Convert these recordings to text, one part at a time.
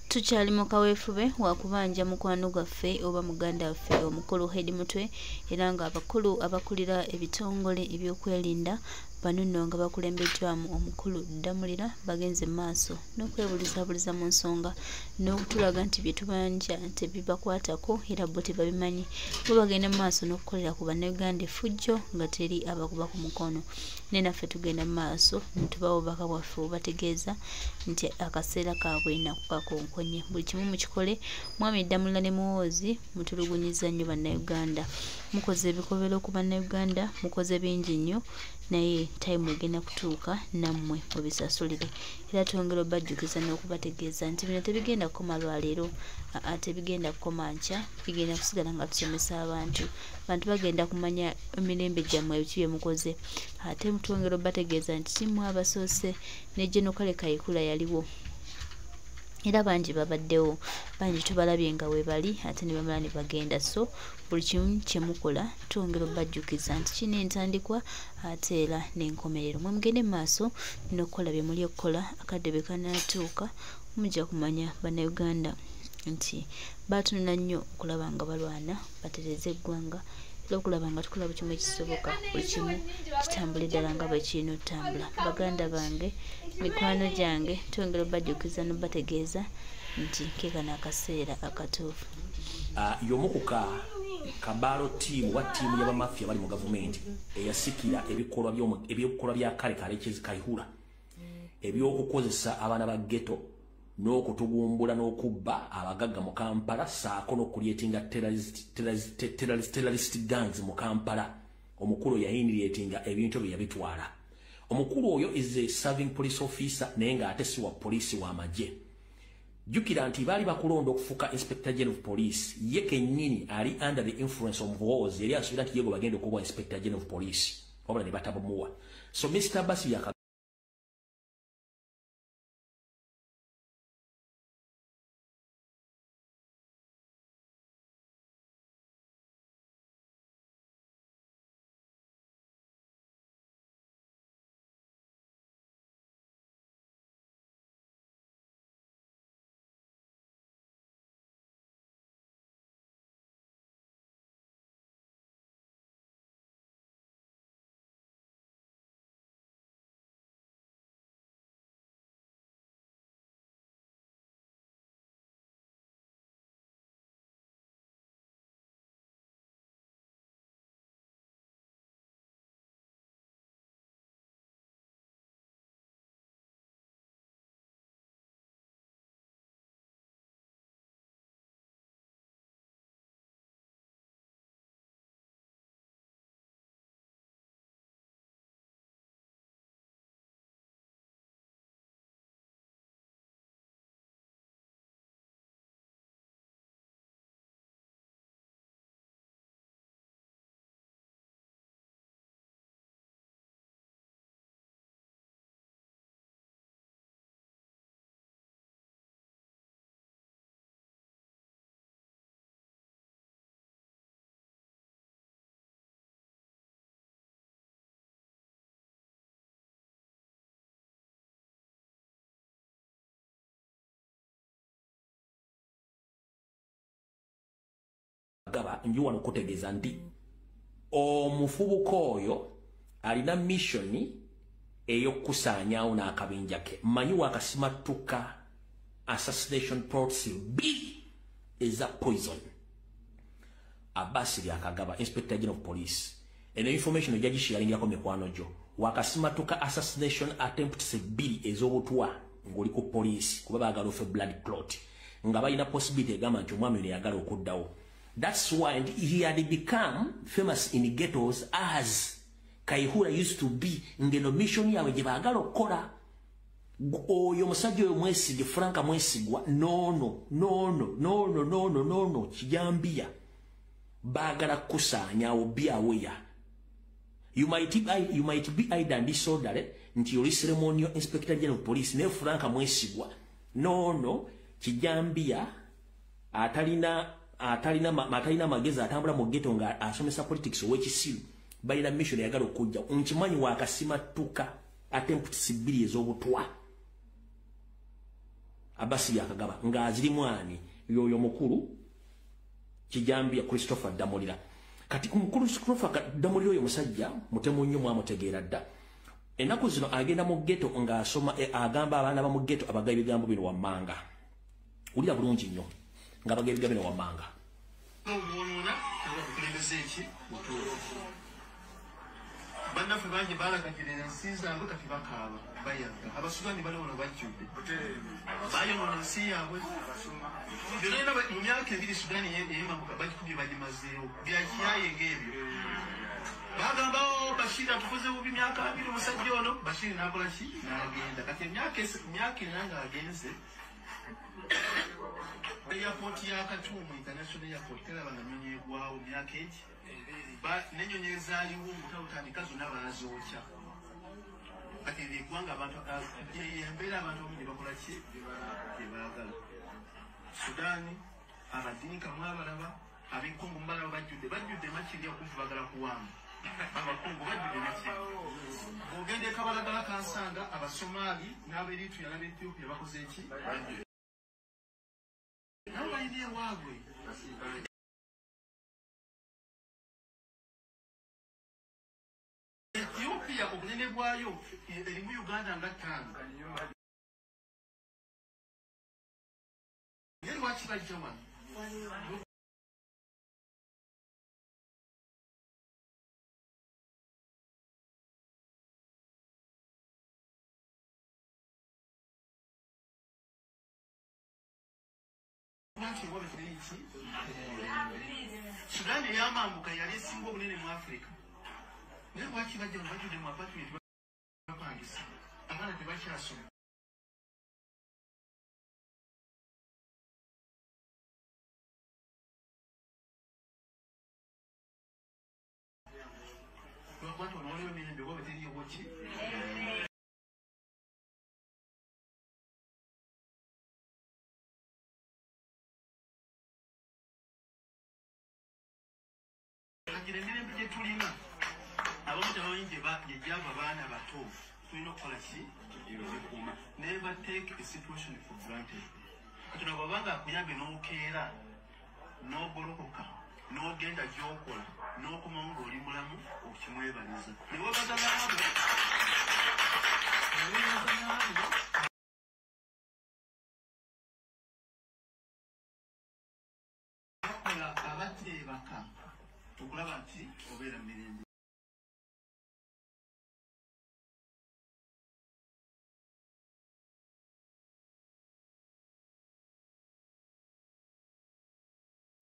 Tukyali mu kaweefube wa kubanja mukwano gwaffe oba muganda waffe omukulu Head Mutwe, era nga abakulu abakulira ebitongole ebyokwerinda bano nno nga bakulembeddwamu omukulu Ddamulira bagenze mu maaso n'okwebulizabuliza mu nsonga n'okutulaga nti bye tubanja tebibakwatako era bo tebabimanyi. Bo bagenda mu maaso n'okukolera ku Bannayuganda effujjo nga teri abakuba ku mukono. Naye naffe tugenda mu maaso ne tubawa obubaka bwaffe obubategeeza nti akaseera kaabwe nako kakonkonye. Buli kimu mukikole. Mwami Ddamulira ne Muhoozi mutulugunyizza nnyo Bannayuganda, mukoze ebikobero ku Bannayuganda, mukoze bingi nnyo, naye time egenda kutuuka nammwe mubisasulire. Era twongera obajjukiza n'okubategeeza nti bino tebigenda kukoma lwaleero, tebigenda kukoma nkya, bigenda kusigala nga tusomesa abantu. Abantu bagenda kumanya emirembe gyammwe ebiki bye mukoze. Ate twongera obategeeza nti si mmwe abasoose, ne General Kale Kayihura yaliwo, era bangi babaddewo, bangi tubalabye nga we bali ate ne bamala ne bagenda. So buli kimu kye mukola twongera obajjukiza nti kino entandikwa ate era n'enkomerero. Mwe mugende mu maaso n'okukola bye muli okukola, akadde bwe kanaatuuka mujja kumanya Bannayuganda nti baatunula nnyo okulaba nga balwana batereeze eggwanga, era okulaba nga tukola buli kimu ekisoboka, buli kimu kitambule ddala nga bwe kirina okutambula. Baganda bange, mikwano gyange, twongera obajjukiza n'obategeeza nti ke kano akaseera akatuufu. Y'omu ku kabaalo ttiimu wa ttiimu y'abamafiya bali mu gavumenti eyasikira ebikolwa bya Kale Kalekezi Kayihura ebyokukozesa abaana ba ghetto n'okutugumbula n'okubba abagagga mu Kampala, ssaako n'okucreatinga terrorist gangs mu Kampala. Omukulu yayinirietinga ebintu bye yabitwala. Omukulu oyo is a serving police officer, naye ng'ate si wa poliisi, wa magye. Jjukira nti baali bakulonda okufuuka Inspector General of Police. Ye kennyini ali under the influence of Muhoozi, yali asuubira nti ye gwe bagenda okuwa Inspector General of Police, wabula ne batabumuwa. So Mr. Basi Gaba nji wano kutegeeza nti omufubuka oyo alina mission ey'okusaanyaawo n'akabinja ke. Mmanyi wakasimatuka assassination plots bbiri eza poison. Abasi Byakagaba, Inspector General of Police, eno information ojja gisharingirako mikwano gyo. Wakasimatuka assassination attempts bbiri ez'obutwa ng'oli ku poliisi, kuba baagala ofe blood clot, nga balina possibility egamba nti omwami ono yagala okuddawo. That's why he had become famous in ghettos as Kayihura used to be. Ngeno mission yaabwe gye baagala okukola. Oyo omusajja oyo Mwesige, Frank Mwesigwa, noono noono noono noono noono kijambiya baagala kusaanyaawo. Be aware, you might be idle and disorderly nti oli ceremonial Inspector General of Police, naye Frank Mwesigwa noono kijambiya atalina magezi atambula mu ghetto nga asomesa politics ow'ekisiru, balina mission eyagala okujja. Nkimanyi wakasimatuka attempts bbiri ez'obutwa. Abasi Byakagaba ng'azirimu ani? Yoyo mukulu Kijambiya Christopher Damulira. Kati mukulu Christopher Damulira oyo musajja mutemu nnyo, mwamutegeera dda. Ennaku zino agenda mu ghetto ng'asoma, agamba abaana ba mu ghetto abagayi ebigambo bino wammanga. Wulira bulungi nnyo ng'abagayi ebigambo bino wammanga. N'obwonoona obukulembeze eki butuufu. Bannaffe bangi balagajjirira ensi zaabwe, kati bakaaba bayaga. Abasudaani bali wano bajjudde, bayonoona ensi yaabwe byonna. Mu myaka 2 Sudaani eyemamuka bagikubye, bagimazeewo. Byakiyaye ng'ebyo. Bagamba, "Oh, Bashiri atufuze bubi myaka 20." Omusajja ono Bashiri n'akola ki? N'agenda. Kati emyaka 4 ng'agenze, airport ya Khartoum International Airport teraba nga nyonyi egwawo myaka egi. N'ennyonyi ezaaliwo ngutawutandika zonna baazookya. Kati eryo eggwanga, abantu, embeera abantu abamu gye bakola ki? Gye baagala. Sudaani abadinka mwabalaba, ab'Ekongo mubalaba, bajjudde, bajjudde Makindye okumpi bagala kuwamba. Abakungu bajjudde Makindye. Bw'ogenda e Kabalagala, Kansanga, Abasomaali n'Aberitria n'Abaethiopia bakoze eki? Nabo balina ewaabwe. Ethiopia obunene bwayo erimu Uganda nga 5. Naye lwaki bajja wano? Lwaki ewaabwe teri ki? Sudan eyamambuka yali esinga obunene mu Africa, naye lwaki bajja wano? Bajjudde mu apartment, bapangisa, abaana tebakyasoma. Lwakuba nti wano waliwo emirembe, waabwe teriiwo ki? Kagira emirembe gye tulina, abamu tebamanyi gye gyava. Baana bato, tulina okukola ki? Okukuuma. Never take a situation for granted. Katonda bw'abanga akuyambye n'okeera, n'ogolokoka, n'ogenda gy'okola, n'okomawo ng'oli mulamu, okimwebaliza. Ne weebaza n'abo, ne weebaza n'abo bakola abateebaka okulaba nti obeera mu mirembe.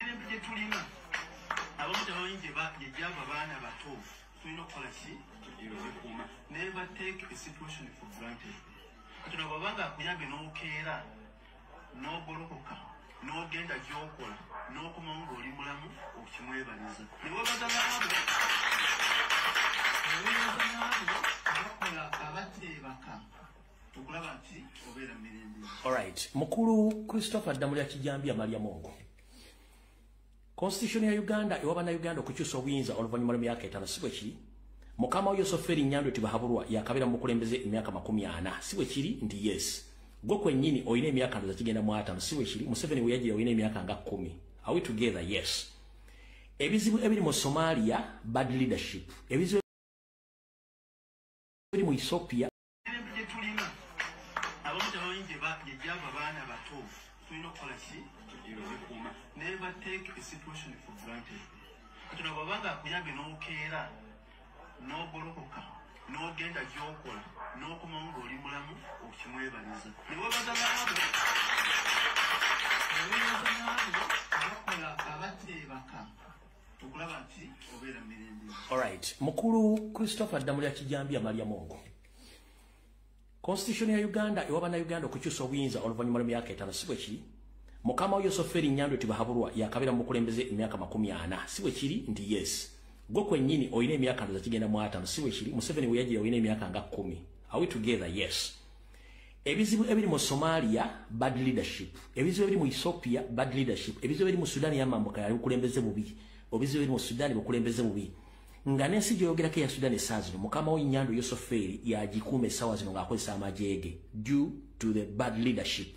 Emirembe gye tulina, abamu tebamanyi gye gyava. Baana bato, tulina okukola ki? Okukuuma. Never take a situation for granted. Katonda bw'abanga akuyambye n'okeera, n'ogolokoka, n'ogenda gy'okola, n'okomawo ng'oli mulamu, okimwebaliza. Ne weebaza n'abo, ne weebaza n'abo abakola abateebaka okulaba nti obeera mu mirembe. Alright, mukulu Christopher Damulira Kijambiya Maliyamungu. Constitution ya Uganda ewa bannayuganda okukyusa obuyinza oluvannyuma lw'emyaka 5, si bwe kiri? Mukama wa Yosoferi Nyandwi Tibahaburwa yakabeera mu bukulembeze emyaka 40, si bwe kiri? Nti yes. Gwe kwennyini olina emyaka ndowooza kigenda mu 50, si bwe kiri? Museveni we yajjira olina emyaka nga 10. Are we together? Yes. Ebizibu ebiri mu Somalia, bad leadership. Ebizibu ebiri mu Ethiopia, Emirembe gye tulina, abamu tebamanyi gye gyava. Baana bato, tulina okukola ki? Okukuuma. Never take a situation for granted. Katonda bw'abanga akuyambye n'okeera, n'ogolokoka, n'ogenda gy'okola, n'okomawo ng'oli mulamu, okimwebaliza. Ne weebaza n'abo, ne weebaza n'abo abakola abateebaka okulaba nti obeera mu mirembe. Alright, mukulu Christopher Damulira Kijambiya Maliyamungu. Constitution ya Uganda ewa bannayuganda okukyusa obuyinza oluvannyuma lw'emyaka 5, si bwe kiri? Mukama wa Yosoferi Nyandwi Tibahaburwa yakabeera mu bukulembeze emyaka 40, si bwe kiri? Nti yes. Gwe kwennyini olina emyaka ndowooza kigenda mu 50, si bwe kiri? Museveni we yajjira olina emyaka nga 10. Are we together? Yes. Ebizibu ebiri mu Somalia, bad leadership. Ebizibu ebiri mu Ethiopia, bad leadership. Ebizibu ebiri mu Sudan yamambuka yali bukulembeze bubi. Ebizibu ebiri mu Sudan bukulembeze bubi. Nga n'ensi gy'oyogerako eya Sudan essaawa zino, mukama we Nyandwi Yosoferi yagikuuma essaawa zino ng'akozesa amagye ge due to the bad leadership.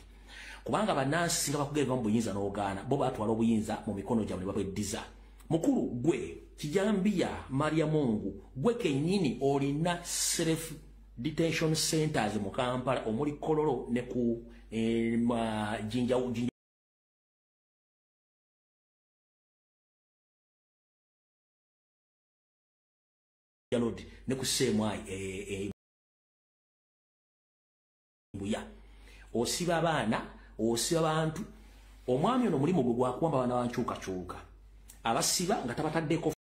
Kubanga bannansi singa bakugeva mu buyinza n'ogaana, bo batwala obuyinza mu mikono gyabwe ne babweddiza. Mukulu gwe Kijambiya Maria Mungu, gwe kennyini olina self detention centers mu Kampala omuli Kololo ne ku Jinja Road ne ku CMI Mbuya. Osiba abaana, osiba abantu. Omwami ono mulimu gwe gwakuwamba abaana ba nkyukakyuka. Abasiba nga tabataddeko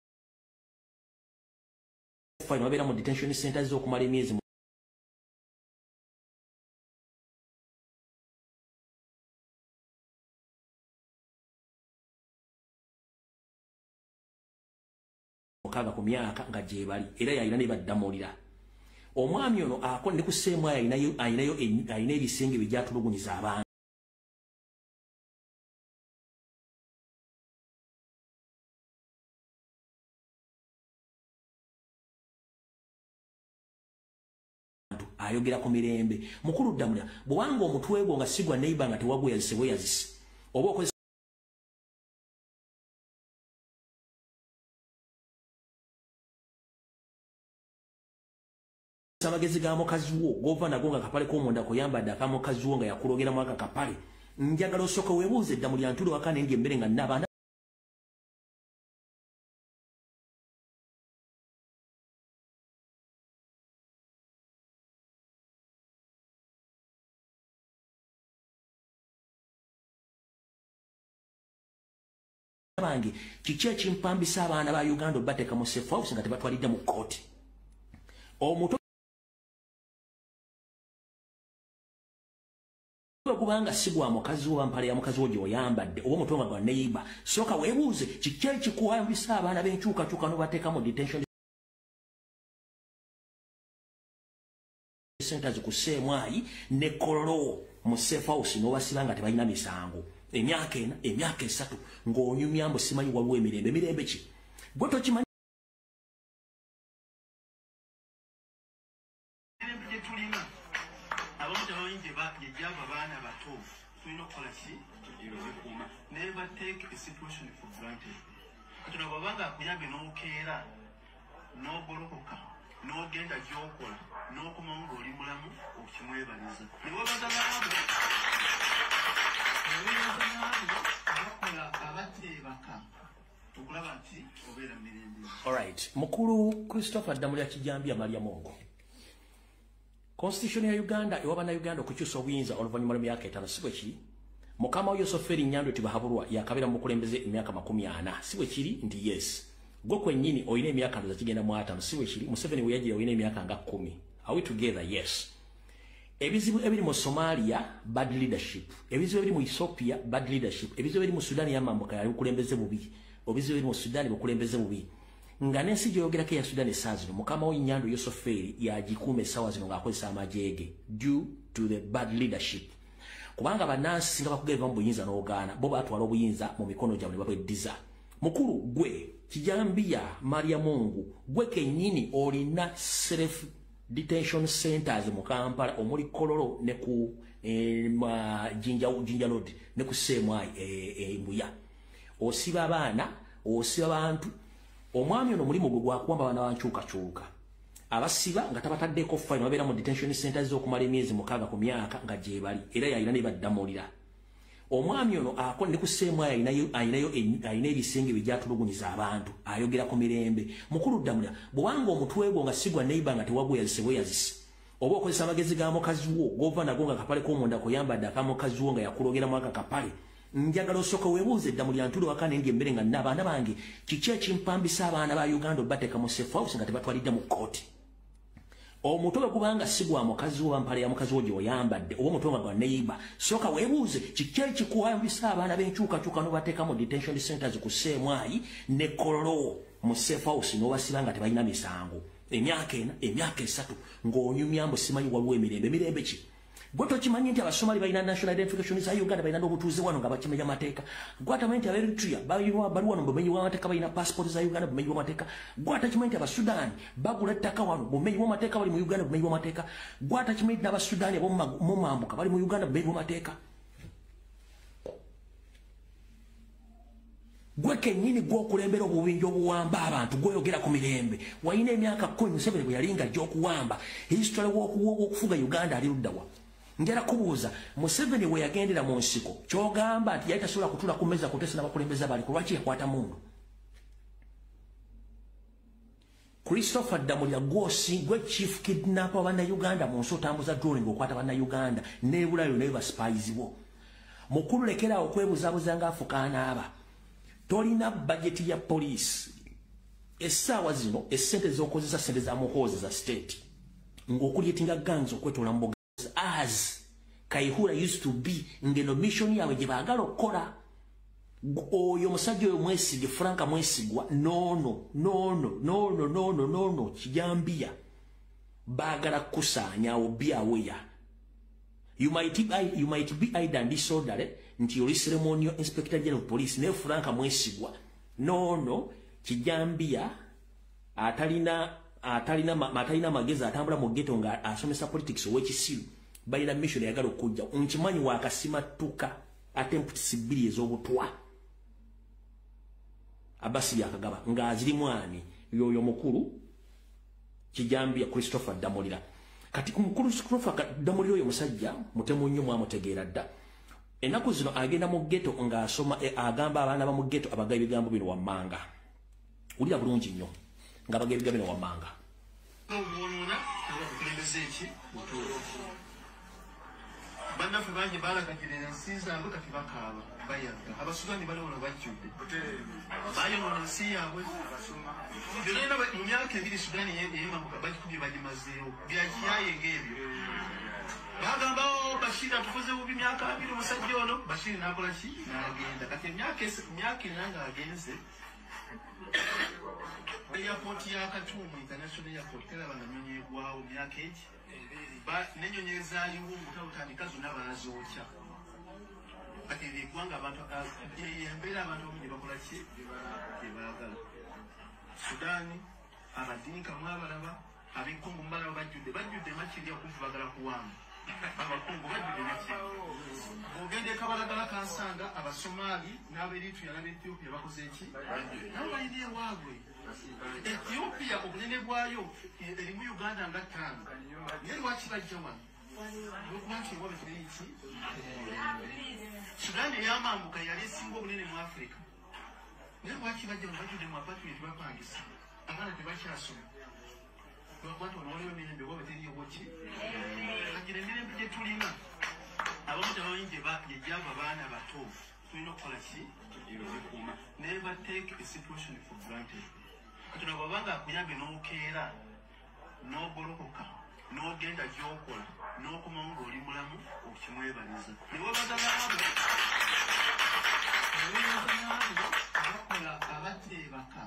fine, babeera mu detention centers okumala emyezi 6 ku myaka nga gye bali, era yalina ne baddamulira. Omwami ono ako ne ku CMI alinayo alina ebisenge bijatulugunyiza abantu. Ayogera ku mirembe. Mukulu Ddamulira, bw'obanga omutwe gwo nga sigwa neighbor nga tewagweyazise bweyazise, oba okozesa amagezi ga mukazi wo gova nago nga kapale k'omunda kuyambadde akamukazi wo nga yakulogeramu aka kapale. Njagala osooke weebuuze Ddamulira ntuule waka ne ndya emmere nga nnabaana bange. Kiki ekimpambisa abaana ba Uganda obateeka mu safe house nga tebatwalidde mu kkooti? Omutwe kubanga si gwa mukazi wo mpale ya mukazi wo gy'oyambadde oba omutwe nga gwa neighbor, sooka weebuuze kiki ekikuwambisa abaana b'enkyukakyuka n'obateeka mu detention centers ku CMI ne Kololo mu safe house n'obasiba nga tebalina misango emyaka 4, emyaka 3 ng'onyumya mbu simanyi waliwo emirembe. Mirembe ki? Gwe tokimanyi. Emirembe gye tulina abamu tebamanyi gye gyava baana bato. Tulina okukola ki? Okukuuma. Never take a situation for granted. Katonda bw'abanga akuyambye n'okeera n'ogolokoka n'ogenda gy'okola n'okomawo ng'oli mulamu, okimwebaliza. Ne weebaza n'abo abakola abateebaka okulaba nti obeera mu mirembe. Alright, Mukulu Christopher Ddamulira Kijambiya Maria Mungu. Constitution ya Uganda ewa bannayuganda okukyusa obuyinza oluvannyuma lw'emyaka 5, si bwe kiri? Mukama Yosoferi Nyando Tibahaburwa yakabeera mu bukulembeze emyaka 40, si bwe kiri? Nti yes. Gwe kwennyini olina emyaka ndoza kigenda mu 50, si bwe kiri? Museveni we yajjira olina emyaka nga 10. Are we together? Yes. Ebizibu ebiri mu Somalia, bad leadership. Ebizibu ebiri mu Ethiopia, bad leadership. Ebizibu ebiri mu Sudan yamambuka yali bukulembeze bubi. Ebizibu ebiri mu Sudan bukulembeze bubi. Nga n'ensi gy'oyogerako eya Sudan essaawa zino, mukama we Nyando Yosoferi yagikuuma essaawa zino ng'akozesa amajeege due to the bad leadership. Kubanga bannansi singa bakugeva mu buyinza n'ogaana, bo batwala obuyinza mu mikono gyabwe ne babweddiza. Mukulu gwe Kijambiya Maria Mungu, gwe kennyini olina self detention centers mu Kampala omuli Kololo ne ku Jinja Road ne ku CMI Mbuya. Osiba abaana, osiba abantu. Omwami ono mulimu gwe gwakuwamba abaana ba nkyukakyuka. Abasiba nga tabataddeko fine, babeera mu detention centers okumala emyezi 6 ku myaka nga gye bali, era yalina ne baddamulira. Omwami ono ako ne ku CMI alina ebisenge bijatulugunyiza abantu. Ayogera ku mirembe. Mukulu Ddamulira, bw'obanga omutwe gwo nga sigwa neighbor nga tewagweyazise bweyazise, oba okozesa amagezi ga mukazi wo gova nago nga kapale k'omunda kuyambadde akamukazi wo nga yakulogeramu aka kapale. Njagala osooke weebuuze Ddamulira ntuule waka ne ndya emmere nga nnabaana bange. Kiki ekimpambisa abaana ba Uganda obateeka mu safe house nga tebatwalidde mu kkooti? Omutwe kubanga si gwa mukazi wo mpale ya mukazi wo gy'oyambadde oba omutwe nga gwa neighbor, sooka weebuuze kiki ekikuwambisa abaana b'enkyukakyuka n'obateeka mu detention centers ku CMI ne Kololo mu safe house n'obasiba nga tebalina misango emyaka 4, emyaka 3 ng'onyumya mbu simanyi waliwo emirembe. Mirembe ki? Gwe tokimanyi nti Abasomali balina national identification za Uganda, balina n'obutuuze wano nga bakimenya amateeka. Gwe atamanyi nti Aberitrea bali wano bumenyi bw'amateeka, balina passport za Uganda bumenyi bw'amateeka. Gwe atakimanyi nti Abasudaani bagula ettaka wano bumenyi bw'amateeka, bali mu Uganda bumenyi bw'amateeka. Gwe atakimanyi nti n'Abasudaani ab'omu mambuka bali mu Uganda bumenyi bw'amateeka. Gwe kennyini gw'okulembera obubinja obuwamba abantu, gw'oyogera ku mirembe. Walina emyaka 10 Museveni bwe yalinga ajja okuwamba. History w'okufuga Uganda ali ludda wa? Njala kubuuza, Museveni we yagendera mu nsiko, ky'ogamba nti yali tasobola kutuula ku mmeeza kuteesa n'abakulembeze bali, ku lwaki yakwata mundu? Christopher Damulira gwosi gwe chief kidnapper wa Bannayuganda mu nsi, otambuza drone ng'okwata Bannayuganda n'ebulayo naye ba spies bo. Mukulu, lekera okwebuzabuza ng'afukaanaaba. Tolina budget ya police. Essaawa zino essente z'okozesa ssente za Muhoozi za state ng'ocreatinga gangs okwetoola mu as Kaihura used to be, ngeno mission yaabwe gye baagala okukola. Oyo omusajja oyo Mwesige, Frank Mwesigwa, noono noono noono noono noono Kijambiya, baagala kusaanyaawo. Be aware, you might be either disorderly nti oli ceremonial inspector general of police, naye Frank Mwesigwa noono Kijambiya atalina magezi, atambula mu ghetto nga asomesa politics ow'ekisiru. Balina mission eyagala okujja. Nkimanyi wakasimattuka attempts bbiri ez'obutwa Abasi yakagaba ng'azirimu ani? Yoyo mukulu Kijambiya Christopher Damulira. Kati mukulu Christopher Damulira oyo musajja mutemu nnyo, mwamutegeera dda. Ennaku zino agenda mu ghetto ng'asoma, agamba abaana ba mu ghetto abagayo ebigambo bino wammanga. Wulira bulungi nnyo ng'abaga ebigambo bino wammanga. Obwonoona oba bukulembeze eki butuufu. Bannaffe bangi balagajirira ensi zaabwe, kati bakaaba bayaga. Abasudaani bali wano bajjudde, bayonoona ensi yaabwe byonna. Mu myaka 2 Sudaani eyemambuka bagikubye, bagimazeewo. Byakiyaye ng'ebyo bagamba, "Oh, Bashiri atufuze bubi myaka 20." Omusajja ono Bashiri n'akola ki? N'agenda. Kati emyaka 4 ng'agenze, airport ya Khartoum International Airport teraba nga nyonyi egwawo myaka egi. N'ennyonyi ezaaliwo ngutandika zonna bazookya. Kati eryo eggwanga abantu embeera abantu abamu gye bakola ki gye baagala. Sudaani abadinka mwabalaba, ab'Ekongo mubalaba bajjudde, bajjudde Makirya okumpi bagala kuwamba. Abakongo bajjudde Makirya. Bw'ogenda e Kabalagala Kansanga, Abasomaali n'Aberitria n'Abaethiopia bakoze eki? Nabo balina ewaabwe. Ethiopia obunene bwayo erimu Uganda nga ttaano, naye lwaki bajja wano? Olwokuba nti ewaabwe teri ki. Sudaani eyamambuka yali esinga obunene mu Africa, naye lwaki bajja wano? Bajjudde mu apartment, bapangisa, abaana tebakyasoma, lwakuba nti wano waliwo emirembe, waabwe teriiwo ki. Kagira emirembe gye tulina abamu tebamanyi gye gyava. Baana bato, tulina okukola ki? Ogikuuma. Never take a situation for granted. Katonda bw'abanga akuyambye n'okeera n'ogolokoka n'ogenda gy'okola n'okomawo ng'oli mulamu, okimwebaliza. Newebaza n'abo, newebaza n'abo abakola abateebaka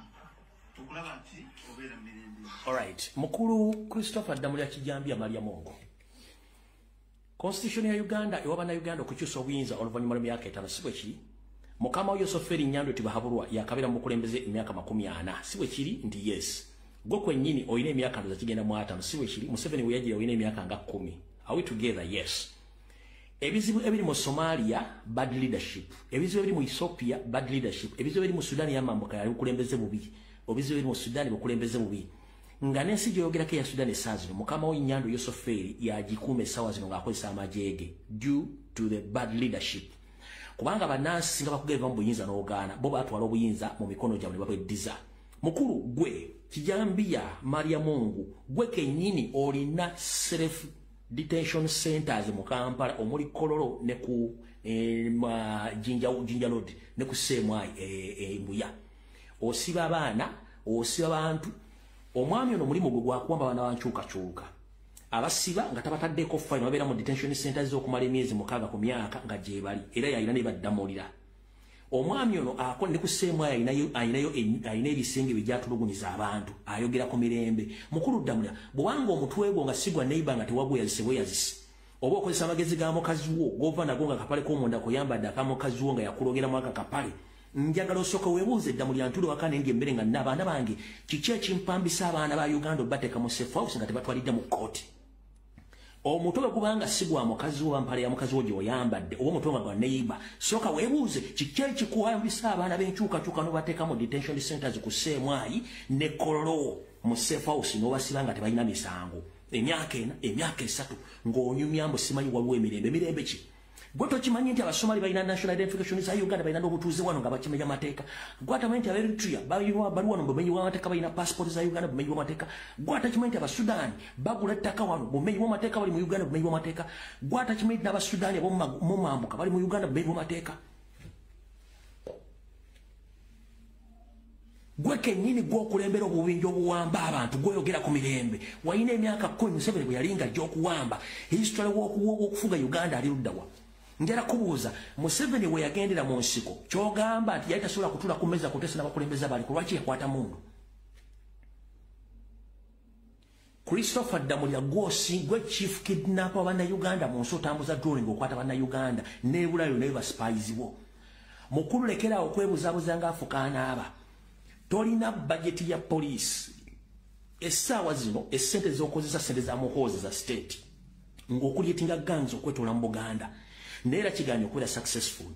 okulaba nti obeera mu mirembe. Alright, mukulu Christopher Damulira Kijambiya Maliyamungu, constitution ya Uganda ewa Bannayuganda okukyusa obuyinza oluvannyuma lw'emyaka 5, si bwe kiri? Mukama wa Yosoferi Nyando Tibahaburwa yakabeera mu bukulembeze emyaka 40, si bwe kiri? Nti yes. Gwe kwennyini olina emyaka ndoza kigenda mu 50, si bwe kiri? Museveni we yagira olina emyaka nga 10. Are we together? Yes. Ebizibu ebiri mu Somalia, bad leadership. Ebizibu ebiri mu Ethiopia, bad leadership. Ebizibu ebiri mu Sudan yamambuka yali bukulembeze bubi. Ebizibu ebiri mu Sudan, bukulembeze bubi. Nga n'ensi gy'oyogerako eya Sudan essaawa zino, mukama we Nyando Yosoferi yagikuuma essaawa zino ng'akozesa amajeege due to the bad leadership, kubanga bannansi singa bakugeva mu buyinza n'ogaana, bo batwala obuyinza mu mikono gyabwe ne babweddiza. Mukulu gwe Kijambiya Maria Mungu, gwe kennyini olina self detention centers mu Kampala omuli Kololo ne ku Jinja, Jinja Road ne ku CMI Mbuya. Osiba abaana, osiba abantu. Omwami ono omulimu gwe gwakuwamba abaana bankyukakyuka, abasiba nga tabataddeko fine, babeera mu detention centers okumala emyezi 6 ku myaka nga gyebali, era yalina ne baddamulira. Omwami ono ako ne ku CMI alinayo alina ebisenge bijatulugunyiza abantu. Ayogera ku mirembe. Mukulu Ddamulira, bw'obanga omutwe gwo nga sigwa neighbor nga tewagweyazise bweyazise, oba okozesa amagezi ga mukazi wo gova nago nga kapale k'omunda kuyambadde akamukazi wo nga yakulogeramu aka kapale, njagala osooka weebuuze. Ddamulira, ntuule waka nendya emmere nga nna abaana bange. Kiki ekimpambisa abaana ba Uganda obateeka mu safe house nga tebatwalidde mu kkooti? Omutwe gubanga si gwa mukazi wo mpale ya mukazi wo gy'oyambadde oba omutwe gwa neighbor. Sooka weebuuze kiki ekikuwambisa abaana b'enkyukakyuka n'obateeka mu detention centers ku Sseemwayi ne Kololo mu safe house n'obasiba nga tebalina misango emyaka 4, emyaka 3 ng'onyumya mbu simanyi waliwo emirembe. Mirembe ki? Gwe tokimanyi nti Abasomali balina national identification za Uganda, balina n'obutuuze wano nga bakimenya mateeka. Gwe atamanyi nti Aberitrea bali wano bumenyi bw'amateeka, balina passport za Uganda bumenyi bw'amateeka. Gwe atakimanyi nti Abasudaani bagula ettaka wano bumenyi bw'amateeka, bali mu Uganda bumenyi bw'amateeka. Gwe atakimanyi nti n'Abasudaani ab'omu mambuka bali mu Uganda bumenyi bw'amateeka. Gwe kennyini gw'okulembera obubinja obuwamba abantu, gw'oyogera ku mirembe. Walina emyaka 10 Museveni bwe yali nga ajja okuwamba. History w'okufuga Uganda ali luddawa? Njala kubuuza, Museveni we yagendera mu nsiko, ky'ogamba nti yali tasobola kutuula ku mmeeza kuteesa n'abakulembeze bali, ku lwaki yakwata mundu? Christopher Damulira, gwosi gwe chief kidnapper wa Bannayuganda mu nsi, otambuza drone ng'okwata Bannayuganda n'ebulayo naye ba spies bo. Mukulu, lekera okwebuzaabuza ng'afukaanaaba. Tolina bajeti ya poliisi essaawa zino. Essente z'okozesa sente za Muhoozi za state ng'okulyetinga gangs okwetoola mu Buganda, naye era kiganye okubeera successful.